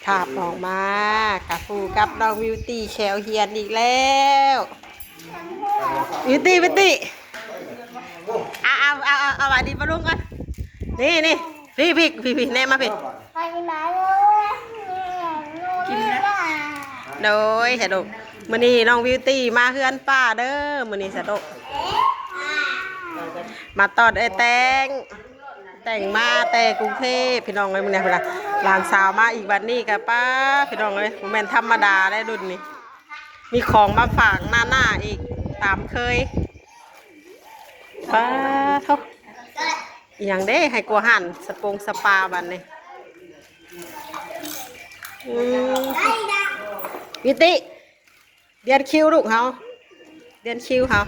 ພາບອອກມາ ກະຄູ່ກັບນ້ອງບິວຕີແຂວຮຽນອີກແລ້ວ. ບິວຕີ ບິວຕີ ເອົາ ເອົາ ເອົາ ເອົາ ເອົາຫວັດດີປ້າລຸງກ່ອນ. ນີ້ ນີ້ ພີ້ ພີ້ ພີ້ ແນມມາພີ້. ໂດຍ ສະດຸກ ມື້ນີ້ນ້ອງບິວຕີມາເຮືອນປ້າເດີ ມື້ນີ້ສະດຸກ ມາຕ້ອນເອື້ອຍແຕງ ແຕງມາແຕ່ກຸງເທບພີ່ນ້ອງເອີຍ. ມື້ນີ້ພຸ້ນນະ ຫຼານສາວມາອີກ ບັດນີ້ກະປ້າພີ່ນ້ອງເອີຍ ບໍ່ແມ່ນທຳມະດາໄດ໋ລຸ້ນນີ້ ມີຂອງມາຝາກໜ້າໆອີກຕາມເຄີຍ. ປ້າໂທ້ ອີ່ຫຍັງເດ້ ໃຫ້ກວາງຫັ້ນ ສະປົງສະປາບັດນີ້. ອືມ ວິຕິ ລຽນຄິວລູກເຮົາ ລຽນຄິວເຮົາ.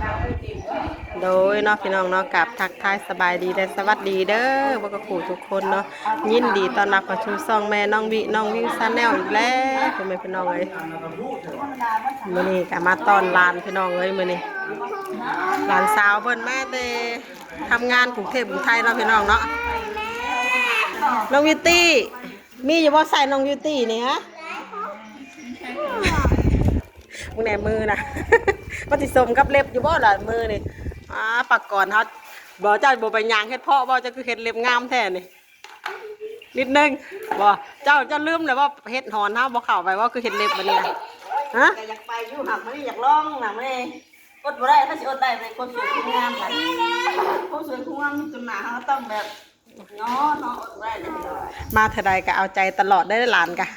ໂດຍເນາະ ພີ່ນ້ອງເນາະ ກາບທັກທາຍສະບາຍດີ ແລະ ສະຫວັດດີເດີ ເບິດຄູ່ທຸກຄົນເນາະ. ຍິນດີຕ້ອນຮັບເຂົ້າສູ່ຊ່ອງແມ່ນ້ອງວິ ນ້ອງວິວ Channel ອີກແລ້ວ ພໍ່ແມ່ພີ່ນ້ອງເອີຍ. ມື້ນີ້ກະມາຕ້ອນຫຼານພີ່ນ້ອງເອີຍ ມື້ນີ້ຫຼານສາວເພິ່ນມາແຕ່ ທຳງານກຸງເທບກຸງໄທເນາະ ພີ່ນ້ອງເນາະ. ນ້ອງບິວຕີ ມີຢູ່ບໍ່ໃສ່ນ້ອງບິວຕີນີ້ຮະ? ມຶງແນ່ມືນະ ມັນຊິສົມກັບເລັບຢູ່ບໍ່ລະມືນີ້? ອາ ປາກອນເຮົາ ບໍ່ ເຈົ້າບໍ່ໄປຍ່າງເຮັດເພາະບໍ່? ເຈົ້າຄືເຮັດເລັບງາມແທ້ນີ້? ນິດໜຶ່ງບໍ່? ເຈົ້າ ເຈົ້າລືມແລ້ວບໍ່ ເຮັດຫອນເຮົາບໍ່ເຂົ້າໄປບໍ່? ຄືເຮັດເລັບບັດນີ້ນະ ຮະ? ກະຢາກໄປຢູ່ ຫາກມື້ນີ້ຢາກລອງ ຫາກມື້ນີ້ ອົດບໍ່ໄດ້ ຖ້າຊິອົດໄດ້ ເປັນຄົນສວຍຄົນງາມ ຄົນສວຍຄົນງາມຢູ່ຕົງໜ້າເຮົາຕ້ອງແບບ ເນາະ ເນາະ ອົດບໍ່ໄດ້ເລີຍ. ມາເທື່ອໃດກະເອົາໃຈຕະຫຼອດເດີຫຼານກະ.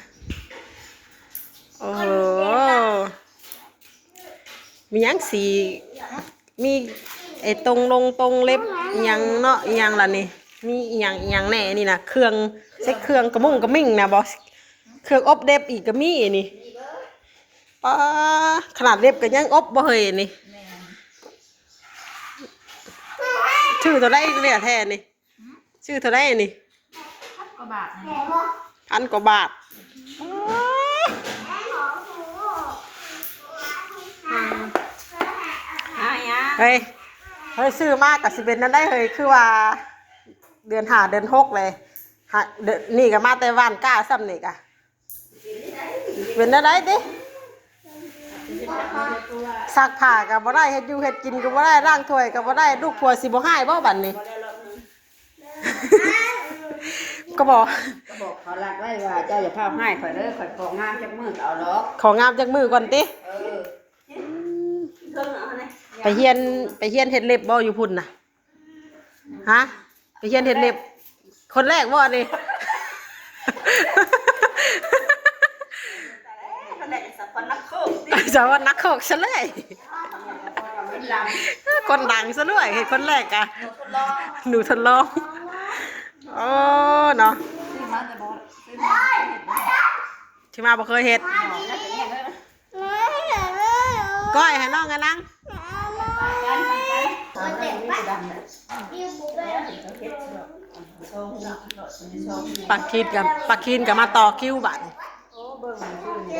ໂອ້ໂຫ ມີຫຍັງສີ ມີໄອ້ຕົງລົງຕົງເລັບອີ່ຫຍັງເນາະ ອີ່ຫຍັງລະນີ້ ມີອີ່ຫຍັງ ອີ່ຫຍັງແນ່ນີ້ນະ ເຄື່ອງ ໃສ່ເຄື່ອງກະມຸ້ງກະມິ້ງນະບໍ່? ເຄື່ອງອົບເລັບອີກກະມີນີ້. ປ້າ ຂະໜາດເລັບກະຍັງອົບບໍ່ເຮີ້ຍນີ້? ຊື່ໂຕໃດເນຍແທ້ນີ້? ຊື້ເທົ່າໃດນີ້? ພັນກວ່າບາດນະ ພັນກວ່າບາດ. ຫາຫຍັງ? ເຮີ້ຍ ເຮີ້ຍ ຊື້ມາກະຊິເປັນແນວໃດເຮີ້ຍ? ຄືວ່າເດືອນຫ້າເດືອນຫົກເລີຍ ຫາ ເດືອນນີ້ກະມາແຕ່ຫວ່ານກ້າຊ້ຳນີ້ກະ. ເປັນແນວໃດຕິ? ຊັກຜ້າກະບໍ່ໄດ້ ເຮັດຢູ່ເຮັດກິນກະບໍ່ໄດ້ ລ້າງຖ້ວຍກະບໍ່ໄດ້ ລູກຜົວຊິບໍ່ຮ້າຍບໍ່ບັດນີ້? ກະບອກ ກະບອກເຂົາລັດໄວ້ວ່າ ເຈົ້າຢ່າຟ້າວຮ້າຍຂ້ອຍເດີ ຂ້ອຍຂໍງາມຈັກມື້ກະເອົາດອກ ຂໍງາມຈັກມື້ກ່ອນຕິ? ເອີ ໄປຮຽນ ໄປຮຽນເຮັດເລັບບໍ່ຢູ່ພຸ້ນນະ? ຮະ ໄປຮຽນເຮັດເລັບ ຄົນແລກບໍ່ນີ້? ຄົນແລກສາວພັນນັກໂຄກ ສາວພັນນັກໂຄກຊະເລີຍ ຄົນດັງຊະເລີຍ ເຮັດຄົນແລກກະ ໜູທົດລອງ ໂອ້ເນາະ ທີ່ມາບໍ່ເຄີຍເຮັດ. ກ້ອຍໃຫ້ນ້ອງກັນນັງ ປາຄີນກັບ ປາຄີນກັບມາຕໍ່ຄິວບາດນີ້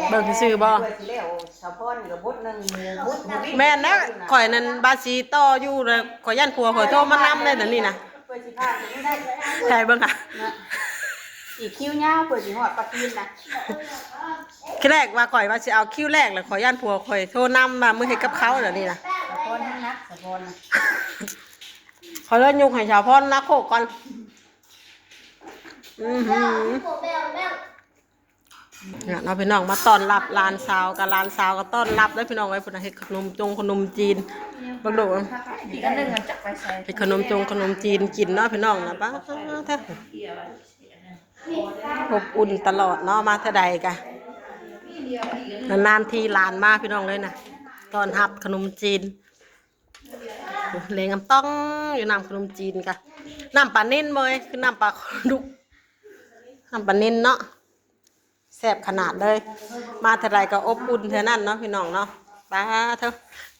ເບິ່ງຊື່ໆບໍ່? ແມ່ນແລ້ວ ຂ້ອຍນັ້ນບາສີຕໍ່ຢູ່ ແລ້ວຂ້ອຍຢ້ານຜົວຂ້ອຍໂທມານຳແລ້ວດຽວນີ້ນະ ໃຫ້ເບິ່ງຫາ ອີກຄິວຍາວເພື່ອຊິຮອດປາຄີນນະ. ທີແລກວ່າຂ້ອຍວ່າຊິເອົາຄິວແລກ ແລ້ວຂ້ອຍຢ້ານຜົວຂ້ອຍໂທນຳວ່າມື້ເຮັດກັບເຂົາດຽວນີ້ນະ ສາວພອນຍັງໜັກ ສາວພອນນະ ຂ້ອຍເລີຍຍົກໃຫ້ສາວພອນນັກໂຄກກ່ອນ. ອືຫື ເນາະ ພີ່ນ້ອງ ມາຕ້ອນຮັບຫຼານສາວ ກະຫຼານສາວກະຕ້ອນຮັບເດີພີ່ນ້ອງເອີຍ ພຸ້ນນະ ເຮັດຂະໜົມຈົງຂະໜົມຈີນ ເບິ່ງດູ ອີກອັນໜຶ່ງມັນຈັກໄປໃສ ເຮັດຂະໜົມຈົງຂະໜົມຈີນກິນເນາະພີ່ນ້ອງນະ ປ້າ ໂອ້ ອົບອຸ່ນຕະຫຼອດເນາະ ມາເທື່ອໃດກະ ນານໆທີຫຼານມາພີ່ນ້ອງເອີຍນະ ຕ້ອນຮັບຂະໜົມຈີນ ໂອ້ ແລງອຳຕ້ອງຢູ່ ນ້ຳຂະໜົມຈີນກະ ນ້ຳປານິນບໍ່ເອີຍ ຄືນ້ຳປາດຸກ ນ້ຳປານິນເນາະ ແຊບຂະໜາດເລີຍ ມາເທື່ອໃດກະອົບອຸ່ນເທື່ອນັ້ນເນາະພີ່ນ້ອງເນາະ ປ້າໂທ້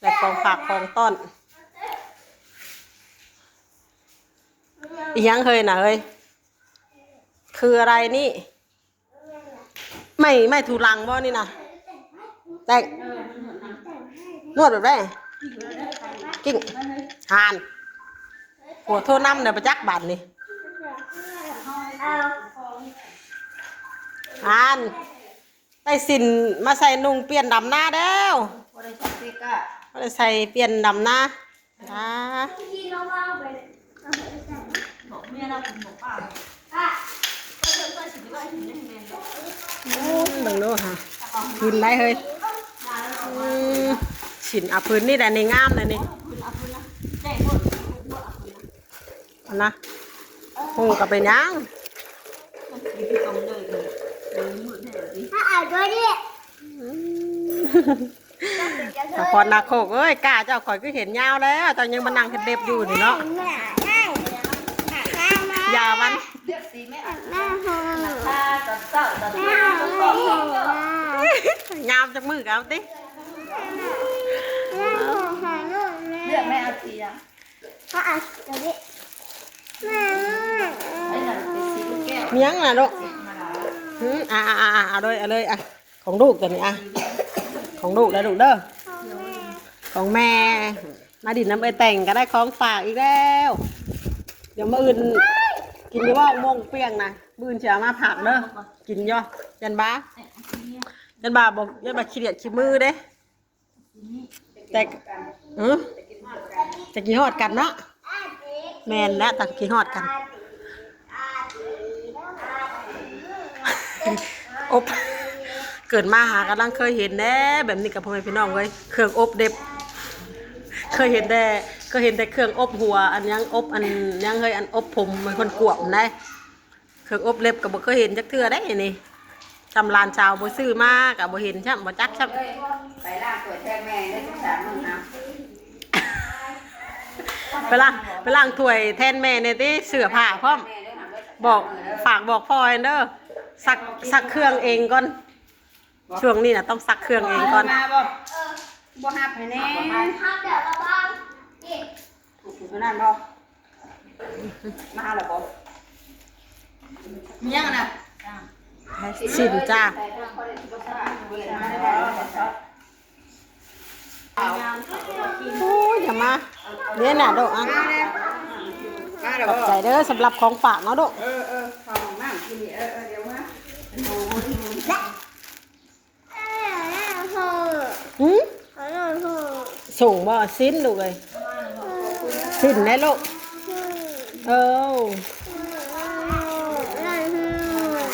ໄດ້ຂອງຝາກຂອງຕ້ອນ ອີ່ຫຍັງເຮີ້ຍນະເຮີ້ຍ ຄືອະໄລນີ້? ໄມ້ ໄມ້ຖູຫຼັງບໍ່ນີ້ນະ? ແຕກ ນວດແບບໃດ? ກິ້ງ ຫານ ຜົວໂທນຳແລ້ວປະຈັກບາດນີ້. ອ່ານ ໄດ້ສິ້ນມາໃສ່ນຸ່ງປ່ຽນດຳນາແລ້ວ ບໍ່ໄດ້ໃສ່ເຊກະ ບໍ່ໄດ້ໃສ່ປ່ຽນດຳນາ. ອ່າ ເບິ່ງດູຫາ ຂຶ້ນໄດ້ເຮີ້ຍ. ອືມ ສິ້ນ ອາ ພື້ນນີ້ແຫຼະ ນີ້ງາມແຫຼະນີ້. ອັນນະ ໂຫ ກໍເປັນຫຍັງ ຖ້າເອົາຕົວນີ້ ອືມ ສະພອນນາໂຄກເອີຍ ກ້າເຈົ້າ ຂ້ອຍຄືເຫັນຍາວແລ້ວ ເຈົ້າຍັງມານັ່ງເຮັດເລັບຢູ່ນີ້ເນາະ. ຢ່າມັນ ງາມຈັກມື້ກໍເອົາຕິ ເລືອກແມ່ເອົາສີຫຍັງ? ເຂົາເອົາໂຕນີ້ ມີຫຍັງລະລູກ? ຫືມ ອ່າໆໆ ເອົາເລີຍ ເອົາເລີຍ ອ່ະ ຂອງລູກຕົວນີ້ ອ່ະ ຂອງລູກເດີລູກເດີ ຂອງແມ່ ຂອງແມ່ ມາດິນນຳເອື້ອຍແຕ່ງກໍໄດ້ຂອງຝາກອີກແລ້ວ. ດຽວມື້ອື່ນກິນຢູ່ບໍ່ ມົ້ງປ່ຽງນະ ມື້ອື່ນຊິເອົາມາຝາກເດີ ກິນຢູ່ ຢ້ານບ້າ ຢ້ານບ້າບໍ່ ຢ້ານບ້າຂີ້ດຽດຂີ້ມືເດ້. ແຕ່ ເອີ ແຕ່ຄິດຮອດກັນເນາະ ແມ່ນແລ້ວ ແຕ່ຄິດຮອດກັນ ອົບ ເກີດມາຫາກຳລັງເຄີຍເຫັນແດ່ແບບນີ້ກັບພໍ່ແມ່ພີ່ນ້ອງເອີຍ ເຄື່ອງອົບເດັບ ເຄີຍເຫັນແຕ່ ເຄີຍເຫັນແຕ່ເຄື່ອງອົບຫົວ ອັນຫຍັງ ອົບອັນຫຍັງເຮີ້ຍ ອັນອົບຜົມ ມັນຄົນກວບຫັ້ນໃດ. ເຄື່ອງອົບເລັບກໍບໍ່ເຄີຍເຫັນຈັກເທື່ອເດ້ນີ້ ຊ່ຳຫຼານສາວບໍ່ຊື້ມາກໍບໍ່ເຫັນຊ້ຳ ບໍ່ຈັກຊ້ຳ. ໄປລ້າງຖ້ວຍແທນແມ່ເດີ ສິບສາມມື້ນະ ໄປລ້າງ ໄປລ້າງຖ້ວຍແທນແມ່ແດ່ຕິ ເສື້ອຜ້າພ້ອມ ບອກ ຝາກບອກພໍ່ແດ່ເດີ ຊັກ ຊັກເຄື່ອງເອງກ່ອນ ຊ່ວງນີ້ນະຕ້ອງຊັກເຄື່ອງເອງກ່ອນ. ມາບໍ່? ບໍ່ຮັບໃຫ້ແດ່ ຮັບແລ້ວລະບາງ ນີ້ ຜູ້ນັ້ນບໍ່? ມາແລ້ວບໍ່? ມີຫຍັງນະ? ສິ້ນຈ້າ. ໂອ້ຍ ຢ່າມາ ເດ້ນະໂດະ ອ່ະ ມາແລ້ວ ມາແລ້ວບໍ່? ຂອບໃຈເດີ ສຳລັບຂອງຝາກເນາະໂດະ. ເອີ ເອີ ເຂົ້າຫ້ອງນ້ຳກິນນີ້ ເອີ ເອີ ດຽວມາ. ຫືມ? ສົ່ງບໍ່? ສິ້ນລູກເອີຍ ສິ້ນແດ່ລູກ. ເອີ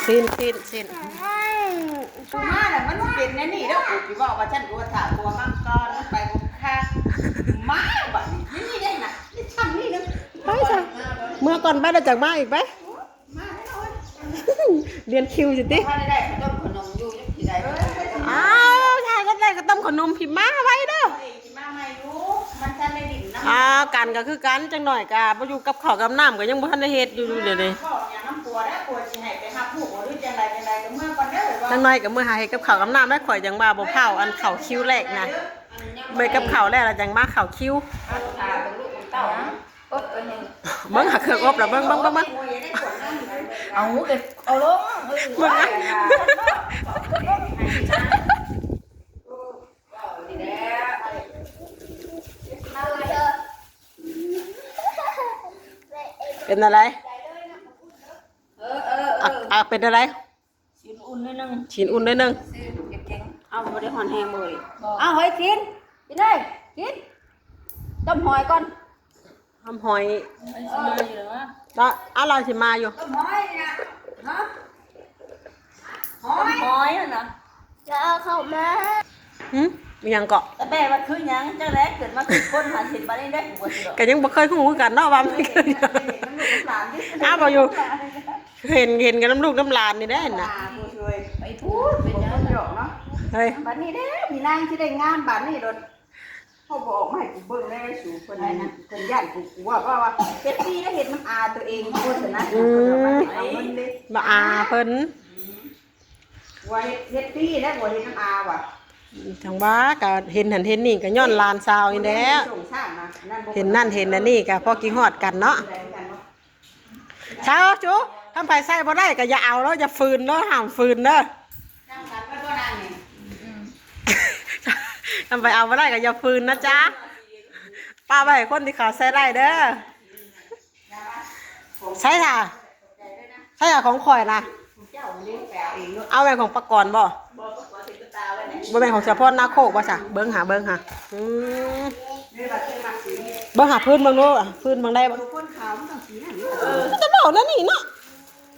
ສິ້ນ ສິ້ນ ສິ້ນ. ມາແລ້ວມັນເປັນແນວນີ້ເດີ ກູຊິເວົ້າວ່າຊັ້ນ ກູວ່າຖ້າຜົວມັນກ່ອນ ມັນໄປບໍ່ຄັກ ມາບັດນີ້ ນີ້ເດ້ນະ ນີ້ຊ່ຳນີ້ນະ ໄປຊະ ເມືອກ່ອນໄປ ແລ້ວຈັ່ງມາອີກໄປ. ລຽນຄິວຊິຕິ ຖ້າໄດ້ຂະໜົມຢູ່ ຈັ່ງຊິໄດ້ ອ້າວ ຖ້າໄດ້ຂະໜົມ ຂະໜົມພິມມາໄວເດີ ມາໃໝ່ຢູ່ ມັນທັນໄດ້ດິນນຳ ອ້າວ ກັນກໍຄືກັນ ຈັກໜ້ອຍກໍບໍ່ຢູ່ກັບເຂົ້າກັບນ້ຳ ກໍຍັງບໍ່ທັນໄດ້ເຮັດຢູ່ດຽວນີ້ ເວົ້າຫຍັງນຳຜົວແດ່ ຜົວຊິໃຫ້ໄປຮັບລູກບໍ່ ຫຼືຈັ່ງໃດ ຈັ່ງໃດກໍເມືອກ່ອນເດີ ຈັກໜ້ອຍກໍເມືອຫາເຮັດກັບເຂົ້າກັບນ້ຳແລ້ວ ຂ້ອຍຈັ່ງວ່າບໍ່ເຜົາອັນເຂົ້າຄິວແລກນະ ເມືອກັບເຂົ້າແລ້ວ ແລ້ວຈັ່ງມາເຂົ້າຄິວ ເບິ່ງຫາເຄື່ອງອົບລະ ເບິ່ງ ເບິ່ງ ເບິ່ງ ເບິ່ງ ເອົາ ເອົາລົງ ເບິ່ງນະ ເປັນຈັ່ງໃດ? ເອີ ເອີ ເອີ ອ່ະ ອ່ະ ເປັນຈັ່ງໃດ? ຊີ້ນອຸ່ນໜ້ອຍໜຶ່ງ ຊີ້ນອຸ່ນໜ້ອຍໜຶ່ງ ເອົາ ບໍ່ໄດ້ຮ້ອນແຮງເວີຍ ບໍ່ ເອົາ ຫອຍຊີ້ນ ກິນເລີຍ ກິນ ຕົ້ມຫອຍກ່ອນ ຫອມຫອຍ ເອີ ລະ ອາ ລາວຊິມາຢູ່ ຕົ້ມຫອຍນີ້ນະ ຮະ ຫອຍ ຫອຍຫັ້ນນະ ລະເອົາເຂົ້າມາ ຫຶ ອີຫຍັງເກາະ ຕາແບວ່າຄືຫຍັງ ຈັ່ງໃດເກີດມາເປັນຄົນ ຫາເຫັນປານນີ້ໄດ້ ກະຍັງບໍ່ເຄີຍຮູ້ຄືກັນເນາະວ່າມັນຄືຫຍັງ ອ້າວ ບໍ່ຢູ່ ເຫັນ ເຫັນກັນນຳລູກນຳຫຼານນີ້ແຫຼະນະ ໄປພຸ້ນ ເປັນຫຍັງດອກເນາະ ເຮີ້ຍ ບາດນີ້ເດ້ ພີ່ນາງຊິໄດ້ງາມບາດນີ້ໂລດ ເຂົາບໍ່ອອກມາໃຫ້ກູເບິ່ງແລ້ວ ສູເພິ່ນ ເພິ່ນຢ້ານກູ ກູວ່າ ວ່າ ວ່າເຮັດດີໄດ້ເຮັດນຳອາຕົວເອງພຸ້ນນະ ອືມ ເພິ່ນວ່າເອົາເງິນເດ້ ມາອາເພິ່ນ ວ່າເຮັດ ເຮັດດີແລ້ວ ບໍ່ເຮັດນຳອາວ່າ ຈັ່ງວ່າ ກະເຫັນຫັ້ນເຫັນນີ້ ກະຍ້ອນຫຼານສາວນີ້ແຫຼະ ເຫັນນັ້ນເຫັນອັນນີ້ ກະພໍຄິດຮອດກັນເນາະ. ເຊົາ ຈູ ຄັນໃຜໃຊ້ບໍ່ໄດ້ກໍຢ່າເອົາເດີ ຢ່າຝືນເດີ ຫ້າມຝືນເດີ ຄັນໃຜເອົາບໍ່ໄດ້ກໍຢ່າຝືນນະຈ໊ະ ປະໄວ້ໃຫ້ຄົນທີ່ເຂົາໃຊ້ໄດ້ເດີ ໃຊ້ລະ ໃຊ້ລະຂອງຂ້ອຍນະ ເອົາແມ່ນຂອງປາກອນບໍ່? ບໍ່ແມ່ນຂອງສະພອນນາໂຄກບໍ່ຊະ? ເບິ່ງຫາ ເບິ່ງຫາ ອືມ ເບິ່ງຫາພື້ນເບິ່ງດູ ພື້ນເບິ່ງໄດ້ບໍ່? ຄົນຂາວມັນຕ້ອງສີນັ້ນເດ້ ເອີ ຈະເວົ້າແນວນີ້ເນາະ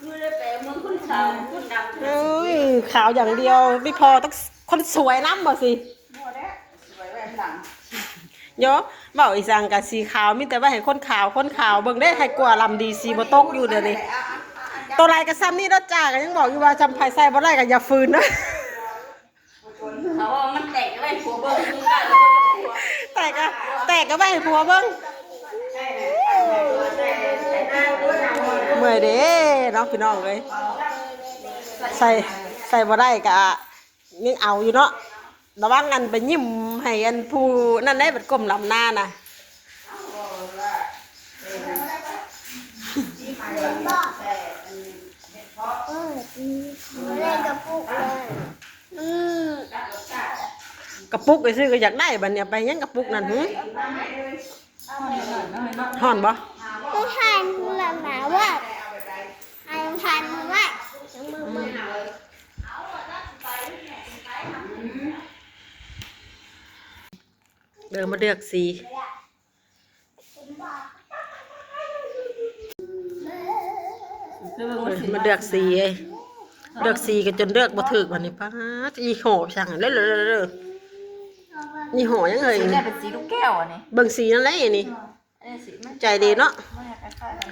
ຄືໄດ້ແປເມືອງຄົນຂາວຄົນດຳ ເອີຍ ຂາວຢ່າງດຽວ ມີພໍຕ້ອງຄົນສວຍນຳບໍ່ຊິ? ບໍ່ແລ້ວ ສວຍໄວ້ຫຼັງ ໂຍ ເວົ້າອີ່ຫຍັງກະສີຂາວ ມີແຕ່ໄວ້ໃຫ້ຄົນຂາວ ຄົນຂາວເບິ່ງເດ້ ໃຫ້ກວ່າລຳດີ ສີບໍ່ຕົກຢູ່ດຽວນີ້ ໂຕໃດກະຊ່ຳນີ້ເດີຈ້າ ກະຍັງບອກຢູ່ວ່າຊ່ຳໃຜໃສ່ບໍ່ໄດ້ກະຢ່າຝືນເດີ ເຂົາວ່າມັນແຕກກະໄວ້ໃຫ້ຜົວເບິ່ງ ແຕກກະ ແຕກກະໄວ້ໃຫ້ຜົວເບິ່ງ ເມື່ອຍເດ້ເນາະພີ່ນ້ອງເອີຍ ໃສ່ ໃສ່ບໍ່ໄດ້ກະ ຍັງເອົາຢູ່ເນາະ ລະວັງອັນໄປຍິ້ມໃຫ້ອັນຜູ້ນັ້ນໄດ້ ບັດກົ້ມລຳໜ້ານະ ກະປຸກຊື່ກະຢາກໄດ້ ບັດນີ້ເອົາໄປຫຍັງກະປຸກນັ້ນຫື? ຮ້ອນບໍ່? ໃຫ້ທ່ານລະນະວ່າ ໃຫ້ທ່ານວ່າ ເດີ ມາເລືອກສີ ມາເລືອກສີ ເລືອກສີກະຈົນເລືອກບໍ່ຖືກ ບາດນີ້ ປາດ ຍີ່ຫໍ້ຊ່າງ ເດີ ເດີ ຍີ່ຫໍ້ຫຍັງເອີຍ? ສີນີ້ເປັນສີລູກແກ້ວອັນນີ້ ເບິ່ງສີນັ້ນແຫຼະນີ້ ອັນນີ້ສີມັນ ໃຈດີເນາະ ມັນຄ້າຍໆກັນ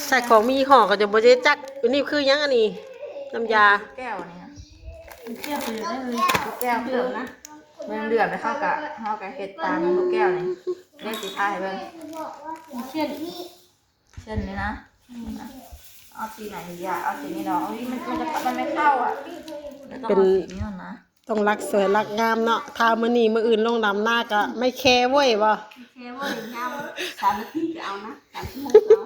ໃສ່ຂອງມີຍີ່ຫໍ້ກະຈະບໍ່ໄດ້ຈັກ ອັນນີ້ຄືຫຍັງອັນນີ້? ນ້ຳຢາ ແກ້ວນີ້ ມັນເຊື່ອມໄປເລີຍ ແກ້ວເຕີມນະ ມັນເຫຼືອມ ແລ້ວເຮົາກະ ເຮົາກະເຮັດຕາມລູກແກ້ວນີ້ ເດ້ ຊິທາໃຫ້ເບິ່ງ ເຊັ່ນ ເຊັ່ນນີ້ນະ ເອົາສີໄຫນດີອະ? ເອົາສີນີ້ດອກ ເອີຍ ມັນ ມັນຈະ ມັນໄມ່ເຂົ້າອະ ເປັນ ຕ້ອງເອົາສີນີ້ນະ ຕ້ອງລັກສວຍລັກງາມເນາະ ຖ້າມື້ນີ້ມື້ອື່ນລົງດຳນາກະໄມ່ແຄເວີຍບໍ່? ແຄເວີຍງາມ ສາມນາທີກະເອົານະ ສາມຊົ່ວໂມງກະເອົາ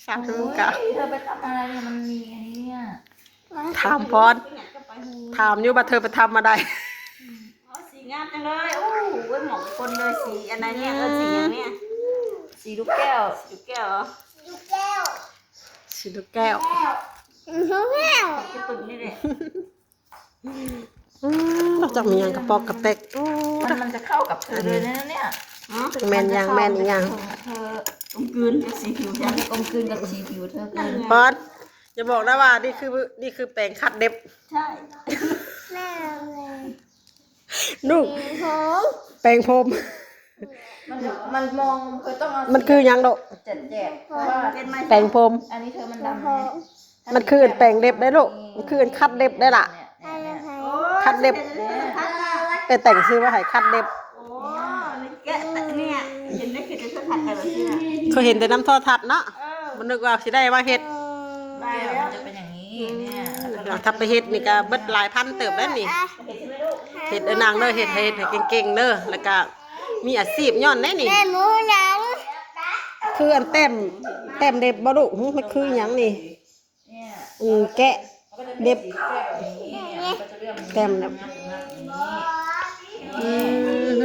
ສາມຊົ່ວໂມງກະເອົາ ໂອ້ຍ ເທີໄປທຳອະໄລເນຍ ມັນມີອັນນີ້ເນຍ ຖາມພອນ ຖາມຢູ່ ບາດເທີໄປທຳມາໄດ້ ເອົາສີງາມຈັງເລີຍ ໂອ້ໂຫ ເໝາະກັບຄົນເລີຍ ສີອັນໃດເນຍ ເອີ້ນສີຫຍັງເນຍ? ສີລູກແກ້ວ ສີລູກແກ້ວເຫາະ ສີລູກແກ້ວ ສີລູກແກ້ວ ຂອງກະຕຸ່ມນີ້ແຫຼະ ອືມ ນອກຈາກມີຫຍັງກະປອກກະແປກ ໂອ້ ມັນ ມັນຈະເຂົ້າກັບເທີເລີຍນະເນຍ ຈັກແມ່ນຫຍັງແມ່ນອີ່ຫຍັງ ເທີ ອມກືນກັບສີຜິວ ມັນຈະອມກືນກັບສີຜິວເທີເກີນ ພອນ ຢ່າບອກນະວ່ານີ້ຄື ນີ້ຄືແປງຂັດເລັບ ໃຊ່ ແມ່ນເລີຍ ລູກ ແປງຜົມ ແປງຜົມ ມັນ ມັນມອງ ເອີ ຕ້ອງເອົາ ມັນຄືຫຍັງໂດະ? ແຈດໆ ເພາະວ່າ ແປງຜົມ ອັນນີ້ເທີມັນດຳ ມັນຄືອັນແປງເລັບໄດ໋ລູກ ມັນຄືອັນຂັດເລັບໄດ໋ລະ ຂັດເລັບ ເອີ ແຕ່ງຊື່ວ່າໃຫ້ຂັດເລັບ ໂອ້ ແກະແຕ່ເນຍ ເຫັນໄດ້ຄືຈະຂັດໄປແບບນີ້ນະ ເຄີຍເຫັນແຕ່ນຳໂທລະທັດເນາະ ເອີ ບໍ່ນຶກວ່າຊິໄດ້ມາເຮັດ ໄດ້ແລ້ວ ມັນຈະເປັນຢ່າງນີ້ເນຍ ຖ້າໄປເຮັດນີ້ກະເບິດຫຼາຍພັນເຕີບແລ້ວນີ້ ເຮັດເດີນາງເດີ ເຮັດໃຫ້ ເຮັດໃຫ້ເກັ່ງໆເດີ ແລ້ວກະມີອາຊີບຍ້ອນໄດ໋ນີ້ ແມ່ນຫຍັງ? ຄືອັນແຕ້ມ ແຕ້ມເລັບບໍ່ລູກ? ຫື ມັນຄືຫຍັງນີ້? ອືມ ແກະເລັບ ແຕ້ມເລັບ ອືມ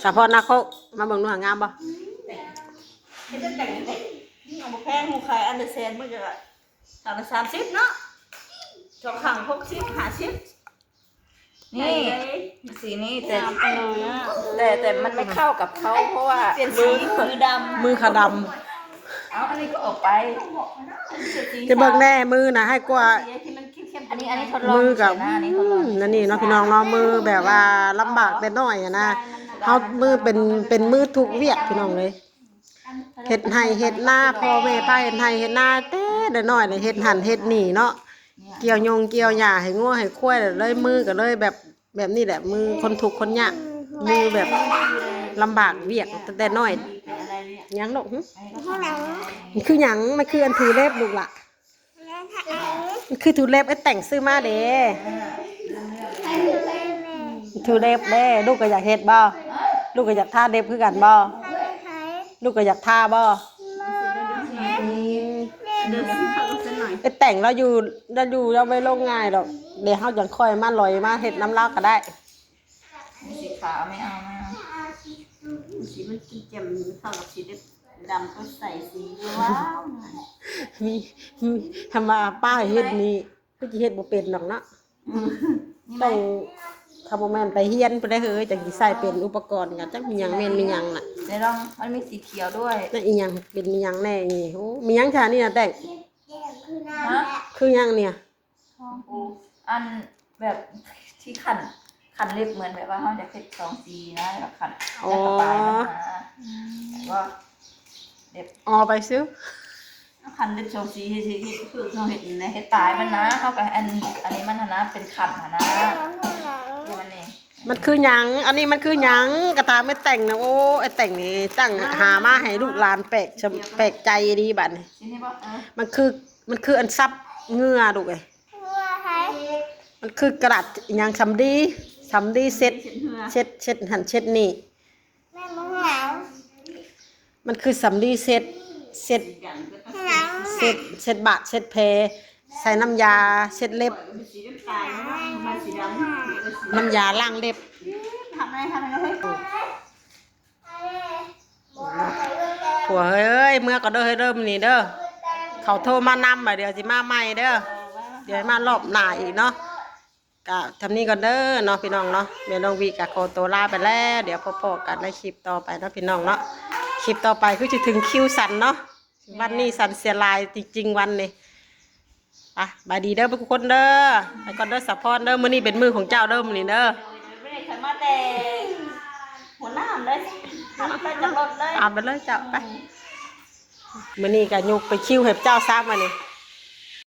ສາວພອນນາໂຄກ ມາເບິ່ງດູຫາງາມບໍ່? ເຮັດຈັ່ງໃດນີ້? ເອົາບໍ່ແພງ ໝູ່ຂາຍອັນລະແສນ ມື້ກະ ຂ້າງລະສາມສິບເນາະ ສອງຂ້າງຫົກສິບ ຫ້າສິບ ນີ້ ສີນີ້ ແຕ່ ແຕ່ ແຕ່ມັນໄມ່ເຂົ້າກັບເຂົາ ເພາະວ່າ ປ່ຽນສີ ມືດຳ ມືຂາດຳ ເອົາ ອັນນີ້ກະອອກໄປ ຈະເບິ່ງແດ່ ມືນະ ໃຫ້ກວ່າ ອັນນີ້ ອັນນີ້ທົດລອງ ມືກະ ອັນນີ້ເນາະພີ່ນ້ອງເນາະ ມືແບບວ່າລຳບາກແຕ່ນ້ອຍຫັ້ນນະ ເຮົາ ມືເປັນ ເປັນມືທຸກວຽກພີ່ນ້ອງເອີຍ ເຮັດໄຮ່ເຮັດນາ ພໍ່ແມ່ພາເຮັດໄຮ່ເຮັດນາແຕ່ນ້ອຍໆ ເຮັດຫັ້ນເຮັດນີ້ເນາະ ກ່ຽວຍົງກ່ຽວຫຍ້າໃຫ້ງົວໃຫ້ຄວາຍ ເລີຍມືກະເລີຍແບບ ແບບນີ້ແຫຼະ ມືຄົນທຸກຄົນຍາກ ມືແບບລຳບາກວຽກຕັ້ງແຕ່ນ້ອຍ ຫຍັງລູກ ຫື ມັນຄືຫຍັງ? ມັນຄືອັນຖືເລັບລູກຫຼະ ມັນຄືຖືເລັບ ເອີ ແຕ່ງຊື້ມາເດ້ ຖືເລັບເດ້ ລູກກະຢາກເຮັດບໍ່? ລູກກະຢາກທາເລັບຄືກັນບໍ່? ລູກກະຢາກທາບໍ່? ອືມ ເອີ ແຕ່ງລາວຢູ່ ລາວຢູ່ ລາວບໍ່ໄດ້ລົງງ່າຍດອກ ດຽວເຮົາຈັ່ງຄ່ອຍມາລອຍມາເຮັດນຳລາວກະໄດ້ ສີຂາວ ໄມ່ເອົາ ໄມ່ເອົາ ສີມັນແຈ່ມ ມັນເຂົ້າກັບສີເລັບ ດຳກໍໃສ່ສີຢູ່ ວ້າວ ມີ ມີ ຄຳວ່າປ້າເຮັດນີ້ ຄືຊິເຮັດບໍ່ເປັນດອກເນາະ. ອືມ ນີ້ແຫຼະ ຕ້ອງ ຄຳວ່າແມ່ນໄປຮຽນພຸ້ນເດ້ເຮີ້ຍ ຈັ່ງຊິໃຊ້ເປັນອຸປະກອນ ກໍຈັກມີຫຍັງແມ່ນມີຫຍັງນະ. ໄດ້ລອງ ມັນມີສີຂຽວດ້ວຍ ແລ້ວອີຫຍັງເປັນອີຫຍັງແດ່ນີ້? ໂອ້ ມີຫຍັງຊະນີ້ນະແຕງ? ຮະ? ຄືຫຍັງນີ້? ໂອ້ ອັນແບບທີ່ຂັນ ຂັນເລັບ ເໝືອນແບບວ່າເຮົາຢາກເຮັດສອງສີນະ ແລ້ວກໍຂັນ ອໍ ແລ້ວກໍປາຍມັນນະ ອືມ ວ່າເລັບ ອໍ ໄປຊື່ ເຮົາຂັນເລັບສອງສີ ເຮັດ ເຮັດ ເຮັດຄືເຮົາເຮັດນີ້ນະ ເຮັດປາຍມັນນະ ເຮົາກໍອັນ ອັນນີ້ມັນຫັ້ນນະ ເປັນຂັນຫັ້ນນະ ເຮັດມັນນີ້ ມັນຄືຫຍັງ? ອັນນີ້ມັນຄືຫຍັງ? ກະຖາແມ່ແຕ່ງນະ ໂອ້ ອ້າຍແຕ່ງນີ້ ຕັ້ງຫາມາໃຫ້ລູກຫຼານແປກ ແປກໃຈດີບັດນີ້ ຊິນີ້ບໍ່? ເອີ ມັນຄື ມັນຄືອັນສັບເຫຍື້ອລູກເອີຍ ມັນຄືກະດາດອີຫຍັງ ສຳລີ ສຳລີເຊັດ ເຊັດເຫື່ອ ເຊັດ ເຊັດຫັ້ນເຊັດນີ້ ແມ່ນບໍ່? ມັນຄືສຳລີເຊັດ ເຊັດ ເຊັດ ເຊັດບາດ ເຊັດແຜ ໃສ່ນ້ຳຢາເຊັດເລັບ ນ້ຳຢາລ້າງເລັບ. ຜົວເອີຍ ເມືອກ່ອນເດີເຮີ້ຍເດີ ມື້ນີ້ເດີ ເຂົາໂທມານຳ ບາດດຽວຊິມາໃໝ່ເດີ ດຽວໃຫ້ມາລອບໜ້າອີກເນາະ. ກະຊ່ຳນີ້ກ່ອນເດີເນາະພີ່ນ້ອງເນາະ ແມ່ນ້ອງວິກະຂໍຕົວລາໄປແລ້ວ ດຽວພໍ້ໆກັນໃນຄລິບຕໍ່ໄປເນາະພີ່ນ້ອງເນາະ. ຄລິບຕໍ່ໄປຄືຊິເຖິງຄິວສັນເນາະ ວັນນີ້ສັນເສຍຫຼາຍຈິງໆ ວັນນີ້. ໄປ ບາຍດີເດີທຸກຄົນເດີ ໄປກ່ອນເດີສາວພອນເດີ ມື້ນີ້ເປັນມື້ຂອງເຈົ້າເດີ ມື້ນີ້ເດີ ໂດຍ ໂດຍ ບໍ່ໄດ້ເຄີຍມາແຕ່ຫົວໜ້າເລີຍ ຂັບລົດເລີຍ ຂັບລົດເລີຍເຈົ້າ ໄປ ອືມ ມື້ນີ້ກໍຍົກໄປຄິວໃຫ້ເຈົ້າຊ້ຳ ມື້ນີ້